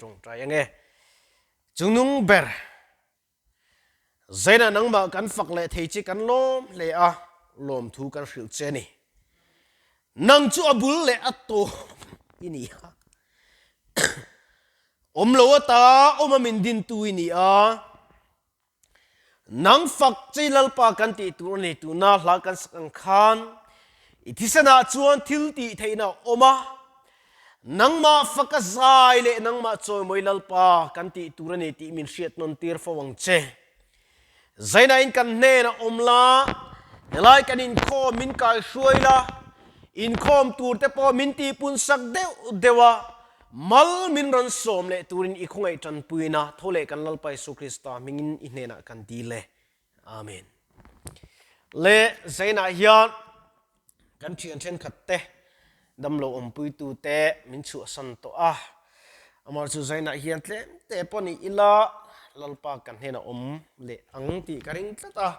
tawngtai ange. Chungnung ber Zaina nangmah kan fak leh thei che kan lawm hle a, lawmthu kan hrilh che a ni. Nang chu a bul leh a tawp i ni a, awm lo ata awm a min dintu i ni a, nang fak che Lalpa kan tih tur a ni tuna hla kan sak ang khan i thisenah chuan thil tih theihna a awm a, Nangmah faka zai leh nangmah chawimawi Lalpa kan tih tur a ni tih min hriat nawn tir fo ang che. Zainain kan hnenah awm la, helai kan inkhawm min kai hruai la, inkhawm tur te pawh min tihpun sak deuh deuh a, mal min rawn sawm leh turin i khawngaih tanpuina tho leh kan Lalpa Isu Krista hmingin i hnenah kan dil e. Amen. Le Zainah hian Kan thian thenkhat te damlo awmpuitu te min chhuahsan tawh a, amah chu Zainah hian tlem te pawh ni ila Lalpa kan hnenah awm leh ang tih ka ring tlat a,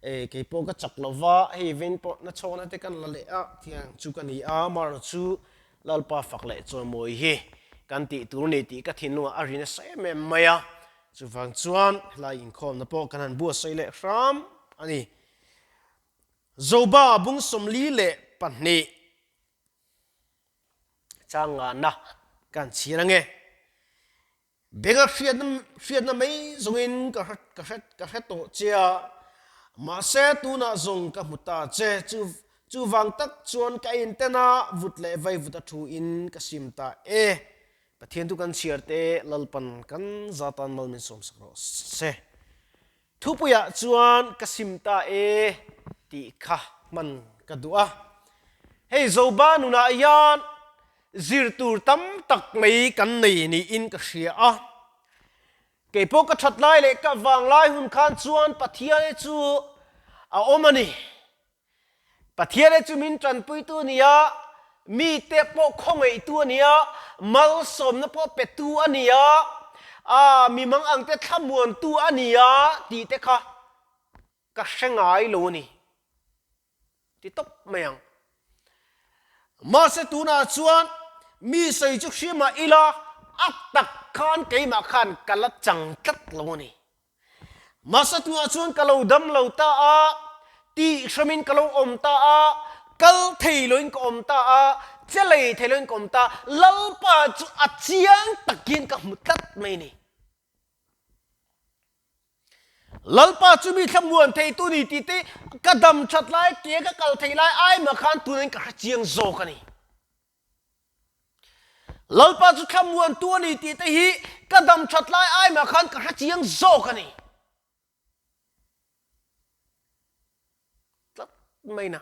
e keipawh ka chak lo va, hei vein pawh na chhawkna te kan la leh a tiang chu ka ni a, amaherawh chu Lalpa fak leh chawimawi hi kan tih tur a ni tih ka thinlungah a ri nasa em em mai a, chuvang chuan helai inkhawmna pawh kan han buatsaih leh hram a ni. Zoba bung 42 chang ngahna kan chhiar ange. Benga hriatna hriatna mai zawngin ka hre ka hre ka hre tawh che a, mahse tunah zawng ka hmu ta che. Chu chuvang tak chuan ka inten a, vut leh vai vut a thu in ka sim ta e. Pathian chu kan chhiar te Lalpan kan zatan mal min sawmsak rawh se. Thupuiah chuan ka sim ta e tih kha hman ka duh a. Hei Zoba nunah hian zir tur tam tak mai kan nei niin ka hria a. Keipawh ka that lai leh ka vang lai hun khan chuan Pathiane chu a awm a ni. Pathiane chu min tanpuitu a ni a, mite pawh khawngaihtu a ni a, malsawmna pawh petu a ni a, aa mi mang angte thlamuantu a ni a tih te kha ka hre ngai lo a ni ti tawp mai ang. Mahse tunah chuan mi sawi chu hria mah ila a tak khan keimah khan ka la chang tlat lo a ni. Mahse tunah chuan ka lo dam lo ta a, tih hramin ka lo awm ta a, kal thei loin ka awm ta a, che lei thei loin ka awm ta a, Lalpa chu a chiang takin ka hmu tlat mai ni. Lalpa chu mi thlamuan theitu ni tih te ka dam that lai, ke ka kal thei lai ai mah khan tunin ka hre chiang zawk a ni. Lalpa chu thlamuantu a ni tih te hi ka dam that lai ai mah khan ka hre chiang zawk a ni. Tlat mai na.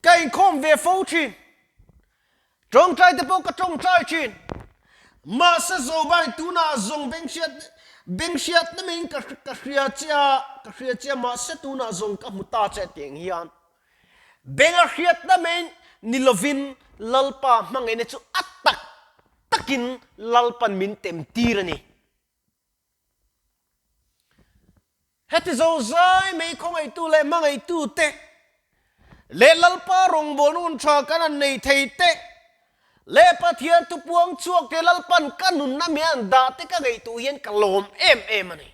Ka inkhawm ve fo thin. Tawngtai te pawh ka tawngtai thin. Mahse Zobai tunah zawng beng hriat beng hriat na maiin ka ka hria che a, ka hria che a mahse tunah zawng ka hmu ta che tiang hian Benga hriatna mai ni lovin Lalpa hmangaihna chu a tak takin Lalpan min tem tir a ni. Heti zozai mai khawngaihtu leh hmangaihtu te leh Lalpa rawngbawlna hun tha kan han nei thei te leh Pathian thupuang chhuak te Lalpan ka nunna mi an dah te ka ngaihtuh hian ka lawm em em a ni.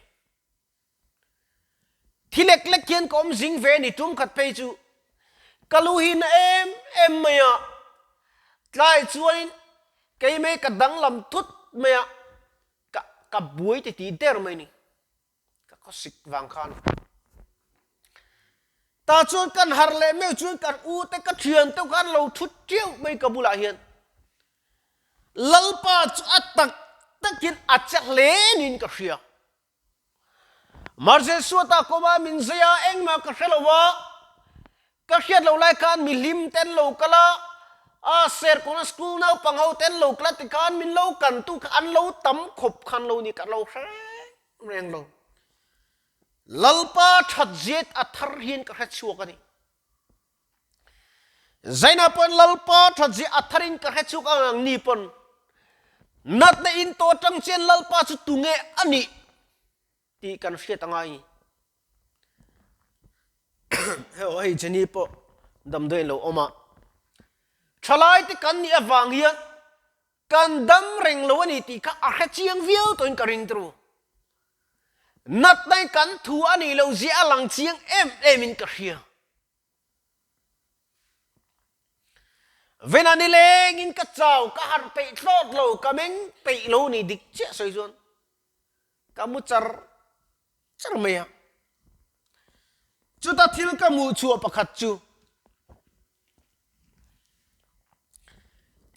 Thi lek lek hian ka awm zing ve a ni tum khat phei chu ka lu hi na em em mai a, tlai chuanin kei mai ka danglam thut mai a, ka ka buai ti ti der mai ni, ka khawsik vang khan. Tah chuan kan harh leh meuh chuan kan u te ka thian te khan lo thut tiau mai ka bulah hian Lalpa chu a tak takin a che hle niin ka hria. Marzel suata kawma min zai a, engmah ka hre lo a, ka hriat lo lai khan mi hlim te an lo kal a, a Serkawna school naupang ho te an lo kal a tikhan min lo kan tu kha an lo tam khawp khan lo ni ka lo hre reng reng lo. Lalpa that zet a thar hian ka hre chhuak a ni. Zaina pawn Lalpa that zia a tharin ka hre chhuak ang ang ni pawn natna in to atang chian Lalpa chu tunge a nih tih kan hriat a ngai. Heo hei Jenny pawh damdawiin lo awm a, thalai te kan nih avang hian. Kan dam reng lo a ni tih kha a hre chiang viau tawhin ka ring turu. Natna kan thu a nih loh zia a lang chiang em em in ka hria. Vena nilengin ka chau, ka harh peih thlawt lo, ka meng peih lo ni dik chiah sawi chuan ka mu char char mai a. Chuta thil ka hmuh chhuah pakhat chu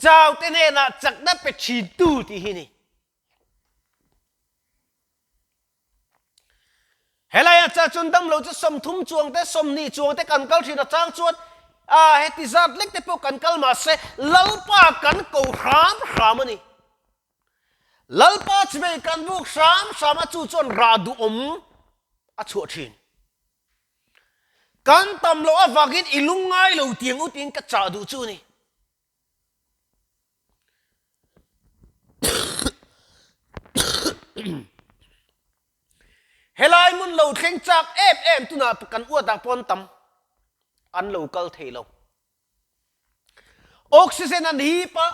Chau te hnenah chakna pe thintu tih hi ni. Helaiah chuan chuan damlo chu 30 chuang te 20 chuang te kan kal thin a chang chuan a heti zat lek te pawh kan kal mahse Lalpa kan ko hram hram a ni. Lalpa chimei kan buk hram hram a chu chuan rah duhawm a chhuah thin. Kan tam loh avangin i lungngai lo tiang u tiin ka chah duh chu a ni. Helai hmun lo thleng chak em em tunah kan uatah pawn tam an lo kal thei lo. Oxygen an hip a,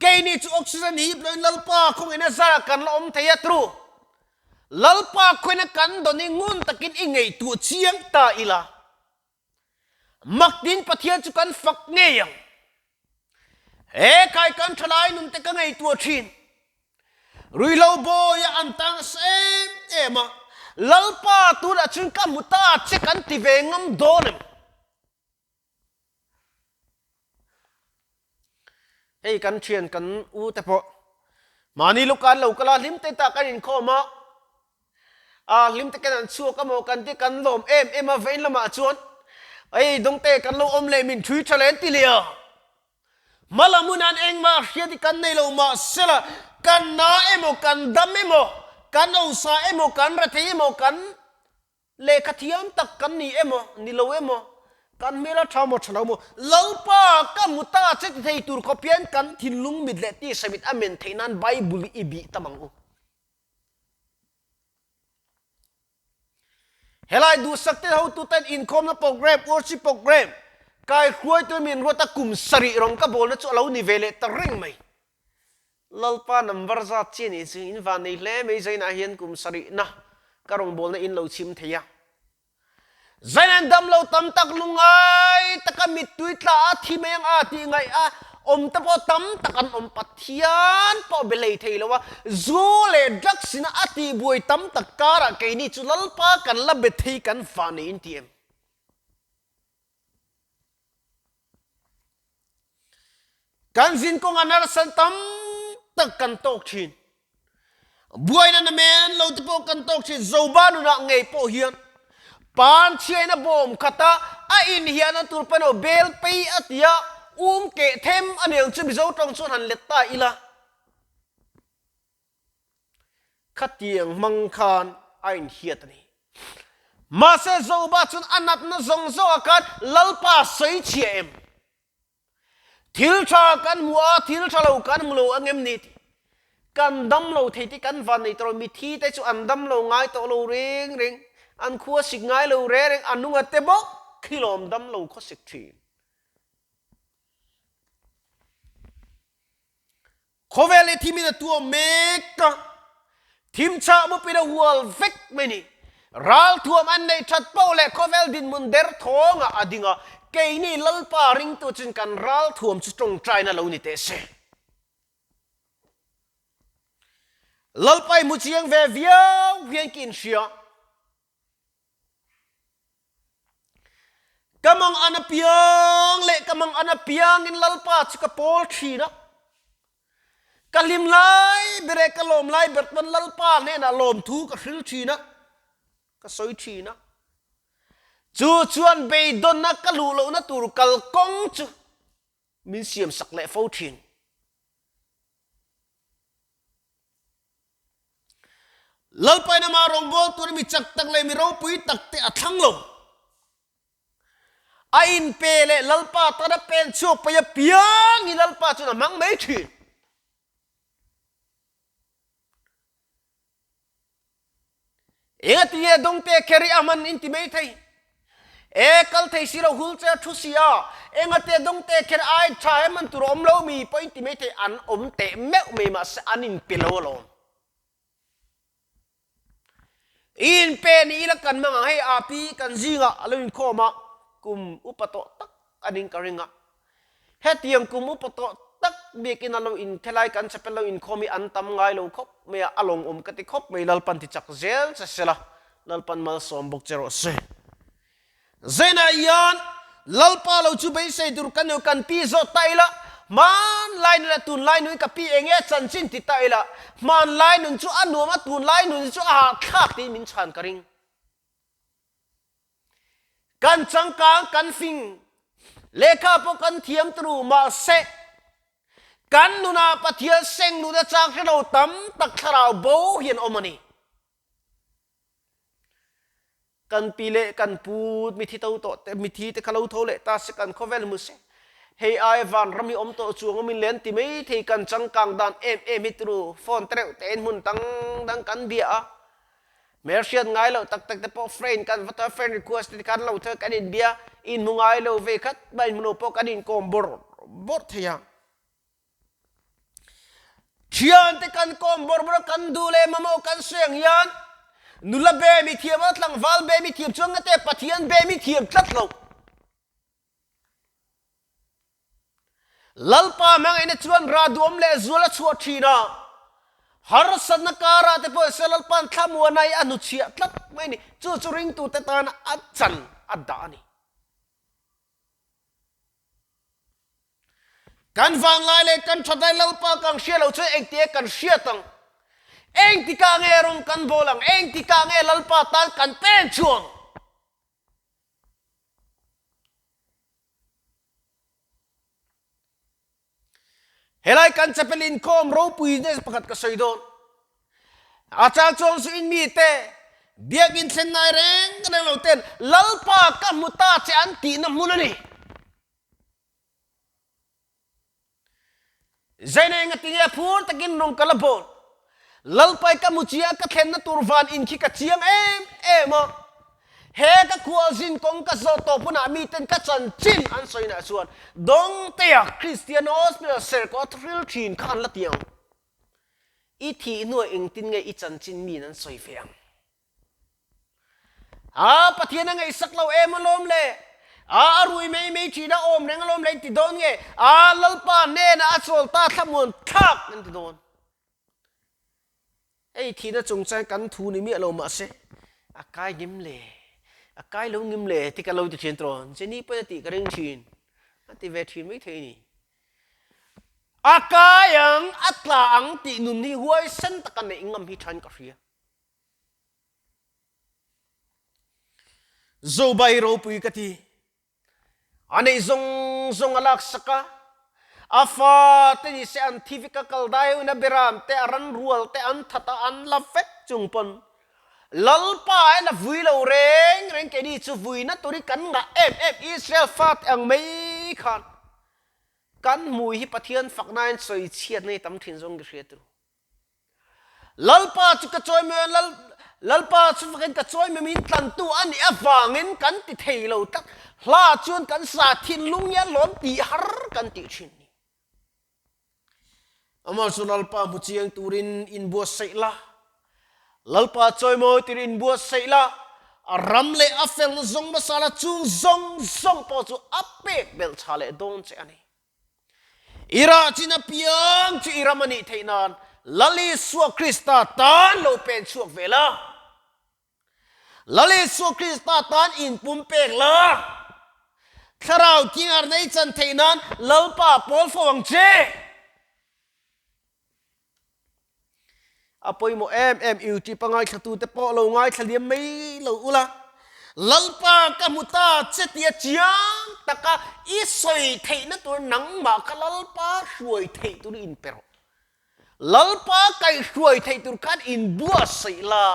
keini chu oxygen hip loin Lalpa khawngin a zar kan la awm thei a tru. Lalpa khawina kan dawn i ngun takin i ngaihtuah chiang ta ila. Mak tin Pathian chu kan fak ngei ang. He khai kan thalai nun te ka ngaihtuah thin. Ruihlo bawia an tang nasa em em a, Lalpa tunah chuan ka hmu ta che kan ti ve ngam dawn em? Hei kan thian kan u te pawh mahni luka an lo kal a, hlim te tah kan inkhawm a, A hlim takin an chhuak a maw kan ti kan lawm em em a vein lamah chuan ei dawngte kan lo awm leh min thui tha leh an ti leh a. Hmalam hun an engmah hriat hi kan nei lo mahsela kan na emaw kan dam emaw kan osa emaw kan rethei emaw kan lehkha thiam tak kan ni emaw ni lo emaw kan hmel a tha maw tha lo maw Lalpa ka hmu ta che ti thei tur khawp hian kan thinlung mit leh tisa mit a men theih nan Bible i bih tam ang u. Helai duhsak te hotuten inkhawmna program, worship program, kai hruaitu min ruat a kum sarih rawng ka bawlna chu a lo ni ve leh ta reng mai. Lalpa number zat chi anih chu in van nei hle mai Zainah hian kum sarihna ka rawngbawlna in lo chhim thei a. Zainan damlo tam tak lungai taka mittui tla a thi mai ang a tih ngaih a awm te pawh tam tak an awm. Pathian pawh be hlei thei lo a, zu leh drugs ina a tihbuai tam tak karah keini chu Lalpa kan la be thei kan fa niin ti em? Kan zin kawngah narsan tam tak kan tawk thin. Buaina na men lo te pawh kan tawk thin. Zoba nunah ngei pawh hian pan chhiaina bawm khata a in hian a tur pano bel pei a tia um keh them a niang chu Mizo tawng chuan han let ta ila. Khatiang hmang khan a inhiat a ni. Mahse Joba chuan a natna zawng zawngah khan Lalpa sawi chhia em? Thil tha kan hmu a, thil tha lo kan hmu lo ang em ni tih kan dam lo thei tih kan van nei tawh lo. Mithi te chu an dam lo ngai tawh lo reng reng, an khua sik ngai lo reng reng, a nunga te bawk khi lawm dam lo khaw sik thin. Khawvel hi thimin a tuam mek a, thim chah mupin a hual vek mai ni. Ralthuam an neih that poh leh khawvel dinhmun der thawngah a ding a, keini Lalpa ringtu chuan kan ralthuam chu tawngtaina lo ni teh se. Lalpa i hmu chiang ve viau hian ka inhria. Ka mang an apiang leh ka mang an apiangin Lalpa chu ka pawl thin a. Ka hlim lai ber e ka lawm lai ber chuan Lalpa hnenah lawmthu ka hril thin a, ka sawi thin a. Chu chuan beidawnna ka luh lohna tur kalkawng chu min siamsak leh fo thin. Lalpain amah rawngbâwl tûrin mi chak tak leh mi ropui tak te a thlang lo. A inpe leh Lalpa tâna pên chhuak paih apiang hi Lalpa chuan a hmang mai ṭhîn. Engatinge dawngte kher hi a hman in ti mai thei? E kal thei si lo hul che thu si a, engate dawngte kher ai tha he man tur a awm lo mi pawh in ti mai thei an awm teh meuh mai mahse an inpe lo alawm. I inpe ni ila kan hmang ang hei api kan zingah a lo inkhawm a, kum upa tawh tak a ning ka ring a. Hetiang kum upa tawh tak biakin a lo inthelai kan chapel lo inkhawm hi an tam ngai lo khawp mai a, a lawngawm ka ti khawp mai Lalpan ti chak zel che sela, Lalpan malsawm bawk che rawh se. Zainah hian Lalpa lo chu beisei tur ka nu kan pi zawt ta ila, hmanlai nun leh tunlai nun ka pi eng nge chanchin ti ta ila, hmanlai nun chu a nuam a tunlai nun chu a hahthlak tiin min chhan ka ring. Kan changkang kan fing, lehkha pawh kan thiam turu mahse kan nunah Pathian seng lut a chang hre lo tam tak thlarau bo hian awm a ni. Kan pi leh kan pu mithi to tawh te mithi te kha lo tho leh ta se kan khawvel hmu se hei ai vanram hi awm tawh chuang awmin le an ti mai thei kan changkang dan em em hi turu phone te reuh tein hmun dang dang kan bia a hmelhriat ngai loh tak tak te pawh friend kan va thaw a friend request te khan lo thaw kan inbia inhmu ngai lo ve khat mai inhmu lo pawh kan inkawm bawrh bawrh thei a. Thiante kan kawm bawrh bawrh a, kan duh leh mamawh kan sawi ang hian nula be mi thiam a, tlangval be mi thiam chuan ngate Pathian be mi thiam tlat lo. Lalpa hmangaihna chuan rah duam leh zual a chhuah thin a, harsatna karah te pawh se Lalpa'n thlamuana hi a hnuchhiah tlat mai a ni. Chu chu ringtute tana a chan a dah a ni. Kan vanglai leh kan thatlai Lalpa kan hria lo chuan engtia kan hriat ang? Engtikah nge rawng kan bawl ang? Engtikah nge Lalpa tan kan pen chuang? Helai kan chapel inkhawm ropui nge pakhat ka sawi dawn. A chang chuang chu in mite biakin thlen ngai reng reng lo ten Lalpa ka hmu ta che an tihna hmun a ni. Zaina enga tinge phur takin rawng ka la bawl. Lalpai ka hmu chia ka thlenna tur van in khi ka chiang em em a. He ka khualzin kawng ka zawh tawp hunah miten ka chanchin an sawinaah chuan Dawngtea Christian Hospital serkaw a thuhril thin kha an la ti ang. I thih hnuah engtin nge i chanchin miin an sawi ve ang? A Pathian a ngaihsak lo em alawm le? A a rui mai mai thin a awm reng alawm le an ti dawn nge? A Lalpa hnenah a chawl ta thlamuan thlak an ti dawn. Hei thihna chungchang kan thu ni miah lo mahse a kai ngim le, a kai lo ngim le ti ka lo ti thin tawh. Jenny pawhin a tih ka ring thin, a ti ve thin mai thei a ni. A kai ang, a tla ang tih nun hi huaisen taka neih ngam hi thain ka hria. Zobai ropui ka ti. A neih zawng zawng a laksak a, a fate ni se an thi vek a, kal dai ho in a beram te, a ran rual te an that a, an la vek chung pawn Lalpa hian a vui lo reng reng keini chu vuina tur hi kan ngah em em Israel fate ang mai khan kan hmui hi Pathian faknain sawi chhiatna hi tam thin zawng ka hria turu. Lalpa chu ka chawi mai a, Lal, Lalpa chu fakin ka chawi mai min tlantu a nih avangin kan ti thei lo tlat. Hla chuan kan sa thinlung hian lawm tih har kan tih thin ni. Amah chu Lalpa hmu chiang turin inbuatsaih la, Lalpa chawimawi turin inbuatsaih la, a ram leh a felna zawng hmasa la chung zawng zawng pawh chu a pek belh tha leh dawn che a ni. I rah chin apiang chu i ram a nih theih nan Lal Isua Krista tan lo pen chhuak ve la. Lal Isua Krista tan inpum pek la. Thlarau Thianghar nei chan theih nan Lalpa pawl fo ang che. A pawimawh em em YouTube a ngaithlatute pawh lo ngaithla liam mai lo ula, Lalpa ka hmu ta che tia chiang taka i sawi theihna tur nangmah kha Lalpa hruai theih tur i inpe rawh. Lalpa kaihhruai theih tur khan inbuatsaih la,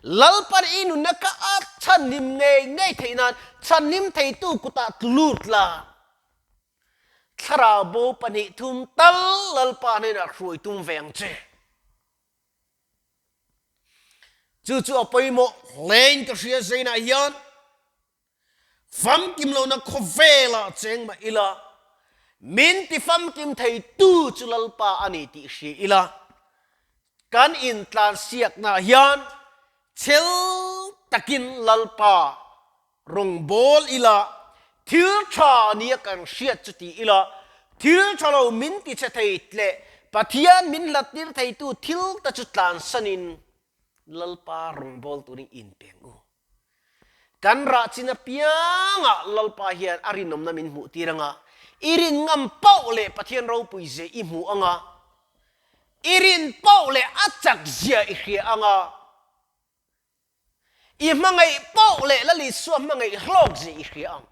Lalpan i nunna kha a chhanhim ngei ngei theih nan chhanhim theitu kutah tlut la. Thlarau bo 2 3 tal Lalpa hnenah hruai tum ve ang che. Chu chu a pawimawh hlein ka hria zeinah hian. Famkim lohna khawvelah cheng mah ila, min ti famkim theitu chu Lalpa a ni tih hria ila, kan intlansiaknaah hian chhel takin Lalpa rawngbâwl ila, thil ṭha nia kan hriat chu ti ila, thil ṭha lo min ti chhe thei leh Pathian min hlattir theitu thil te chu tlansanin Lalpa rawngbâwl turin inpeng u. Kan rah chin apiangah Lalpa hian a rinawmna min hmuh tir anga, i rin ngam pauh leh Pathian ropui zia i hmu anga, i rin pauh leh a chak zia i hria anga, i hmangaih pauh leh Lal Isua hmangaih hlawk zia i hria ang.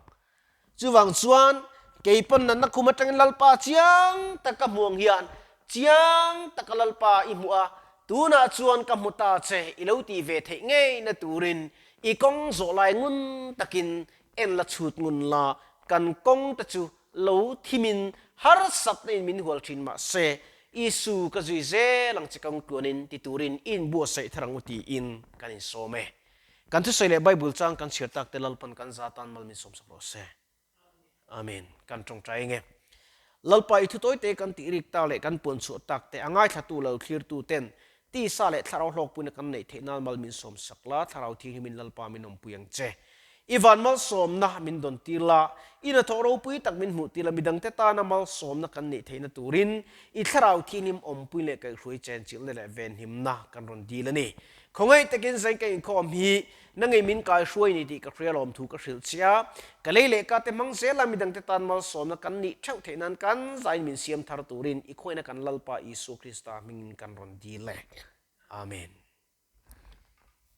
Chuvang chuan kei pawn natna khum atangin Lalpa chiang taka hmu ang hian chiang taka Lalpa i hmuh a, Tunah chuan ka hmu ta che, i lo tih ve theih ngei na turin i kawng zawh lai ngun takin en la chhut ngun la, kan kawng te chu lo thimin harsatna in min hual thin mah se, Isu ka zui zel ang che kawng tluanin ti turin i inbuatsaih thar ang u tiin kan insawm e. Kan thusawi leh Bible chang kan chhiar tak te Lalpan kan za tan mal min sawmsak rawh se. Amen. Kan tawngtai eng e. Lalpa i thu tawite kan tih rik tak leh kan puan chhuah tak te a ngaithlatu lo thlirtu ten tisa leh thlarau hlawkpuina kan neih theih nan mal min sawm sak la, thlarau thianghlimin Lalpa min awmpui ang che. I van malsawmna min dawn tir la, i hnathawh ropui tak min hmuh tir la, midangte tana malsawmna kan neih theihna turin i thlarau thianghlim awmpui leh kaihhruai chenchilhna leh venhimna kan rawn dil a ni. Khawngaih takin zain ka inkhawm hi Na ngei min kai hruai ni tih ka hria lawm thu ka hrilh che a, ka lei leh ka te hmang zel a midangte tan malsawmna kan nih theuh theih nan kan zain min siam thar turin i khuaina kan Lalpa Isua Krista hmingin kan rawn dil e. Amen.